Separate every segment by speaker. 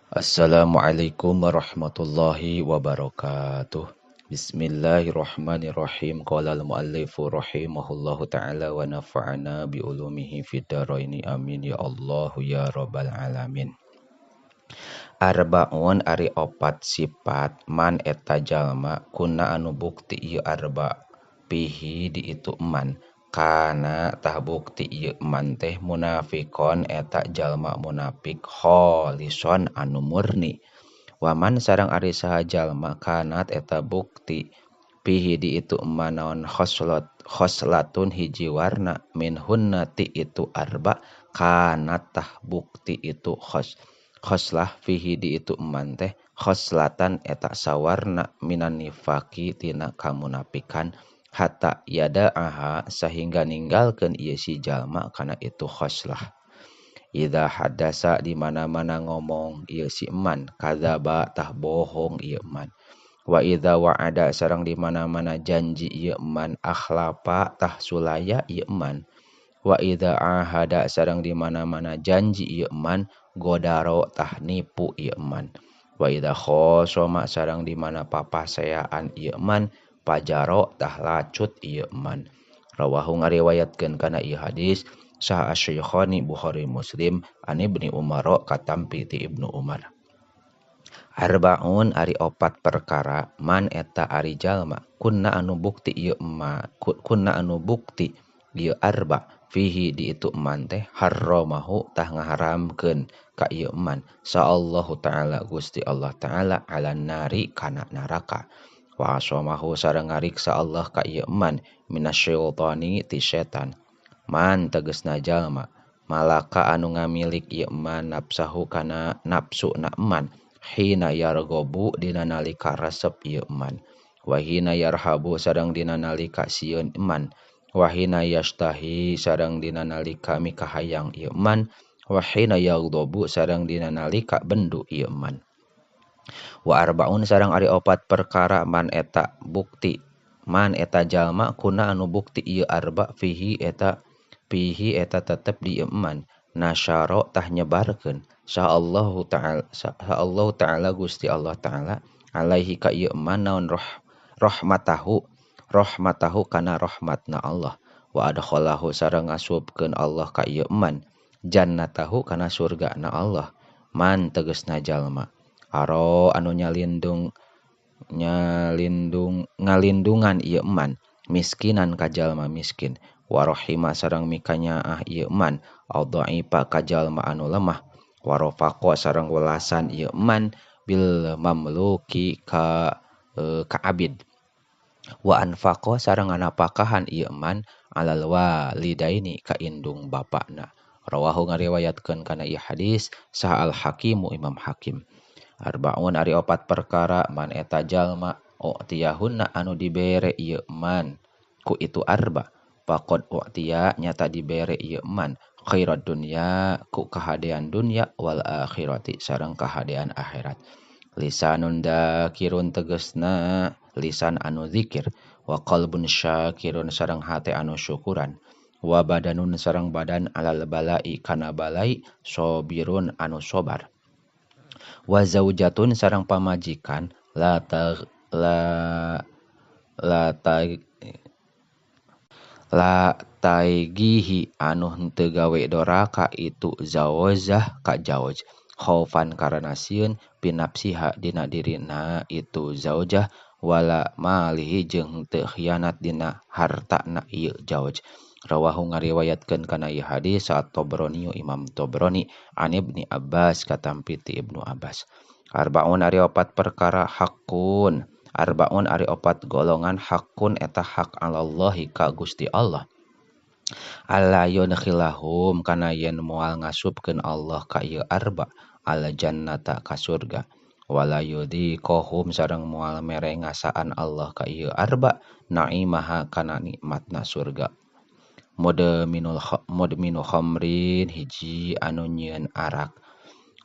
Speaker 1: Assalamualaikum warahmatullahi wabarakatuh. Bismillahirrahmanirrahim. Qala al-muallifu rahimahullahu ta'ala wa nafa'ana bi ulumihi fid dharaini. Amin ya Allah ya rabbal alamin. Arbaun ari opat sifat man eta jalma kuna anu bukti ieu arba pihi di itu man kana tah bukti ieu man teh munafikon eta jalma munafik kholison anu murni. Waman sareng ari saha jalma kanat eta bukti pihi di itu man naon khoslatun hiji warna minhunna ti itu arba kanat tah bukti itu khoslah fihi di itu man teh khoslatan eta sawarna minan nifaqi tina kamunafikan hatta yada aha sehingga ninggalkeun ieu si jalma kana itu khoslah. Idza hadasa di mana-mana ngomong ieu si eman kadzaba tah bohong ieu eman. Wa idza wa'ada sareng di mana-mana janji ieu eman akhlafa tah sulaya ieu eman. Wa idza ahada sareng di mana-mana janji ieu eman godaro tah nipu ieu eman. Wa idza khosoma sareng di mana papaseaan ieu eman pajaro tah lacut ieu eman. Rawahu ngariwayatkeun kana ieu hadis saha asy-Syekhani Bukhari Muslim an Ibni Umar katampi ti Ibnu Umar. Arbaun ari opat perkara man eta ari jalma kunna anu bukti ieu ma kunna anu bukti ieu arba fihi di itu man teh harramahu tah ngaharamkeun ka ieu man sa Allahu ta'ala Gusti Allah ta'ala ala nari kana neraka. Wa asamahu sareng ngariksa Allah ka ieu man minasyaitani ti setan. Man tegesna jalma malaka anu ngamilik ieu man nafsahu kana nafsu na man hina yargobu dina nalika resep ieu man wa hina yarhabu sareng dina nalika sieun man wa hina yastahi sareng dina nalika mikahayang ieu man wa hina yaghdabu sareng dina nalika bendu ieu man. Wa arbaun sareng ari opat perkara man eta bukti man eta jalma kuna anu bukti ieu arba fihi eta tetep di ieu man nasyaro tah nyebarkeun sa Allahu ta'ala Gusti Allah ta'ala alaihi ka ieu man naon rahmatahu kana rahmatna Allah wa adkhalahu sareng ngasupkeun Allah ka ieu man jannatahu kana surgana Allah. Man tegesna jalma aro anu ngalindungan ieu man miskinan ka jalma miskin warahima sareng mikanyaah ieu man aldhaifa ka jalma anu lemah warafaqo sareng welasan ieu man bil mamluki ka abid wa anfaqo sareng nganapakahan ieu man alal walidaini ka indung bapakna. Rawahu ngariwayatkeun kana ieu hadis saha al hakimu Imam Hakim. Arbaun ari opat perkara man eta jalma u'tiyahunna anu dibere ieu man ku itu arba faqad u'tiya nyata dibere ieu man khairat dunya ku kahadean dunya wal akhirati sareng kahadean akhirat. Lisanun dzakirun tegesna lisan anu zikir wa qalbun syakirun sareng hate anu syukuran wa badanun sareng badan alal balai kana balai sobirun anu sobar wa zaujatun sareng pamajikan la taigihi anu henteu gawe doraka itu zawazah ka jauj khaufan karana sieun pinapsiha dina dirina itu zaujah wala malihi jeung henteu khianat dina hartana ieu jauj. Rawahu ngariwayatkeun kana ieu hadis saat Tabrani Imam Tabrani an Ibni Abbas katampi ti Ibnu Abbas. Arbaun ari opat perkara hakun arbaun ari opat golongan hakun eta hak alallahi ka Gusti Allah alla yudkhilahum kana yen moal ngasupkeun Allah ka ieu arba al jannata ka surga wala yudhiqahum sareng moal mere ngasaan Allah ka ieu arba naimaha kana nikmatna surga. Mudminu khamrin hiji anu nyieun arak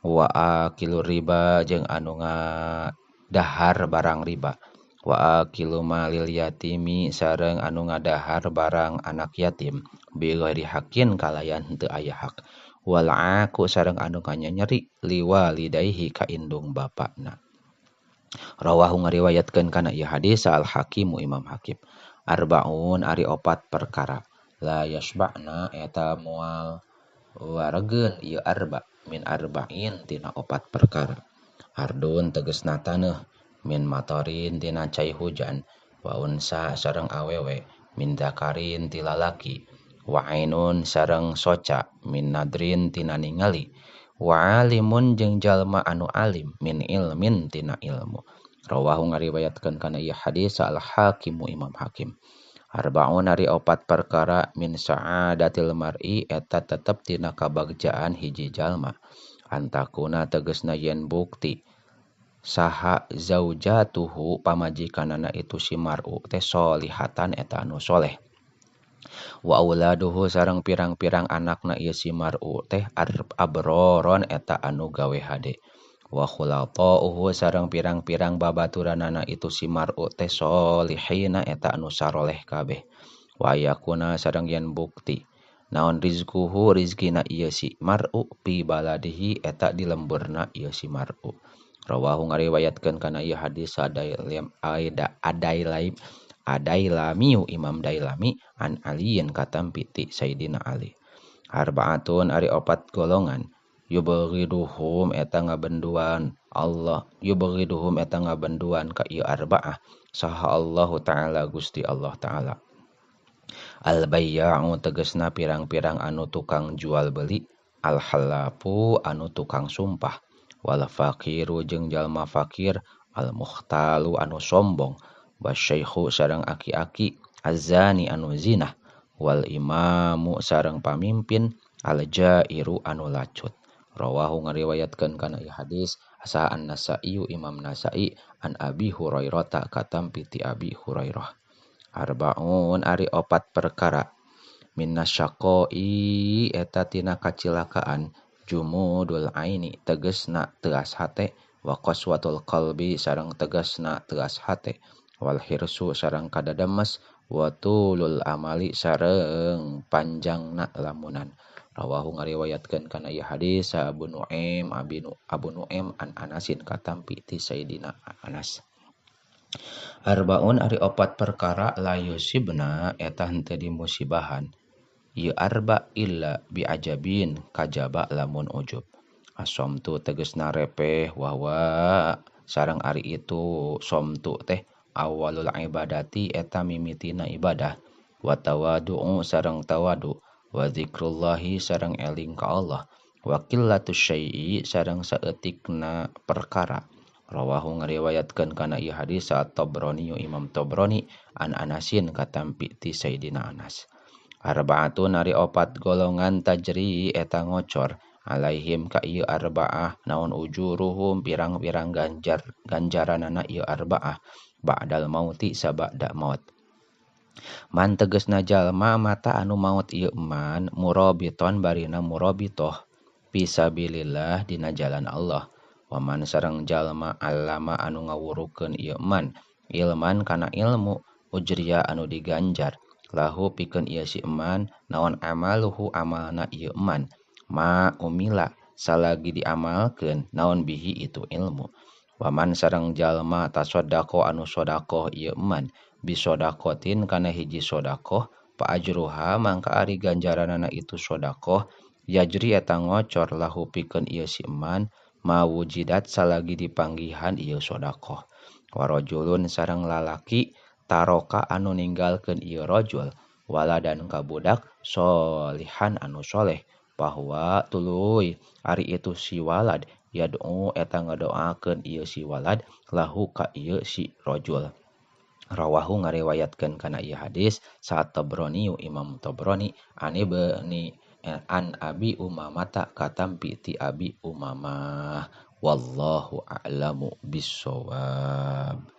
Speaker 1: wa akilu riba jeung anu ngadahar barang riba wa akilu malil yatimi sareng anu ngadahar barang anak yatim bi ghairi hakin kalayan henteu aya hak Wal aku sareng anu kanyanyeri liwalidayhi ka indung bapana. Rawahu ngariwayatkeun kana ieu hadis al Hakimu Imam Hakim. Arbaun ari opat perkara la yasba'na eta moal waregeun ieu arba min arba'in tina opat perkara. Ardun tegesna taneuh min matorin tina cai hujan wa unsa sareng awewe min zakarin ti lalaki wa ainun sareng soca min nadrin tina ningali wa alimun jeung jalma anu alim min ilmin tina ilmu. Rawahu ngariwayatkeun kana ieu hadis al Hakimu Imam Hakim. Arbaun ari opat perkara min sa'adatil mar'i eta tetep tina kabagjaan hiji jalma. Antakuna tegesna yen bukti saha zaujatuhu pamajikanana itu si mar'u teh solihatan eta anu soleh. Wa auladuhu sareng pirang-pirang anakna ieu si mar'u teh abroron eta anu gawe hade. Wa khulata'uhu sareng pirang-pirang babaturanana itu si mar'u teh solihina eta anu saroleh kabeh. Wa yakuna sareng yen bukti naon rizquhu rizkina ieu si mar'u pi baladihi eta di lemburna ieu si mar'u. Rawahu ngariwayatkeun kana ieu hadis Adailamiu Imam Dailami an Aliyin katampi ti Sayyidina Ali. Arbaatun ari opat golongan yubghiduhum eta ngabenduan Allah yubghiduhum eta ngabenduan ka ieu arbaah saha Allahu ta'ala Gusti Allah ta'ala. Al bayya'u tegesna pirang-pirang anu tukang jual beli, al halafu anu tukang sumpah, wal faqiru jeung jalma fakir, al mukhtalu anu sombong, wasyaikhu sareng aki-aki, azani anu zinah, wal imamu sareng pamimpin, al-jairu anu lacut. Rawahu ngariwayatkeun kana ieu hadis asa An-Nasa'i Imam Nasa'i an Abi Hurairah katampi ti Abi Hurairah. Arbaun ari opat perkara minasyaqai eta tina kacilakaan jumudul aini tegesna teas hate wa qaswatul qalbi sareng tegasna teas hate wal hirsu sareng kadademes wa tulul amali sareng panjangna lamunan. Rawahu ngariwayatkeun kana ieu hadis Abu Nuaim Abu Nuaim an Anasin katampi ti Sayyidina Anas. Arbaun ari opat perkara la yusibna eta henteu dimusibahan ieu arba illa biajabin kajaba lamun ujub. Asomtu tegesna repeh wahwa sareng ari itu somtu teh awalul ibadati eta mimitina ibadah wa tawadu'u sareng tawadu wa zikrullahi sareng eling ka Allah wa qillatus syai'i sareng saeutikna perkara. Rawahu ngariwayatkeun kana ieu hadis saat Tabrani Imam Tabrani an Anasin katampi ti Sayyidina Anas. Arbaatun ari opat golongan tajri eta ngocor alaihim ka ieu arbaah naon ujuruhum pirang-pirang ganjaranana ieu arbaah ba'dal mauti sabada maut. Man tegesna jalma mata anu maut ieu man murabiton barina murabitoh fisabilillah dina jalan Allah. Waman sareng jalma allama anu ngawurukeun ieu man ilman kana ilmu ujriya anu diganjar lahu pikeun ieu si eman naon amaluhu amalna ieu eman ma umila salagi diamalkeun naon bihi itu ilmu. Waman sareng jalma tasoddaqo anu sodakoh ieu eman bisodakotin kana hiji sodakoh pa ajruha mangka ari ganjaranana itu sodakoh yajri eta ngocor lahu pikeun ieu si eman mawujidat salagi dipanggihan ieu sodakoh. Warajulun sareng lalaki taroka anu ninggalkeun ieu rajul waladan ka budak solihan anu soleh bahwa tuluy ari itu si walad yad'u eta ngadoakeun ieu si walad lahu ka ieu si rajul. Rawahu ngariwayatkeun kana ieu hadis saat Tabrani Imam Tabrani an Abi Umamata katampi ti Abi Umamah. Wallahu a'lamu bissawab.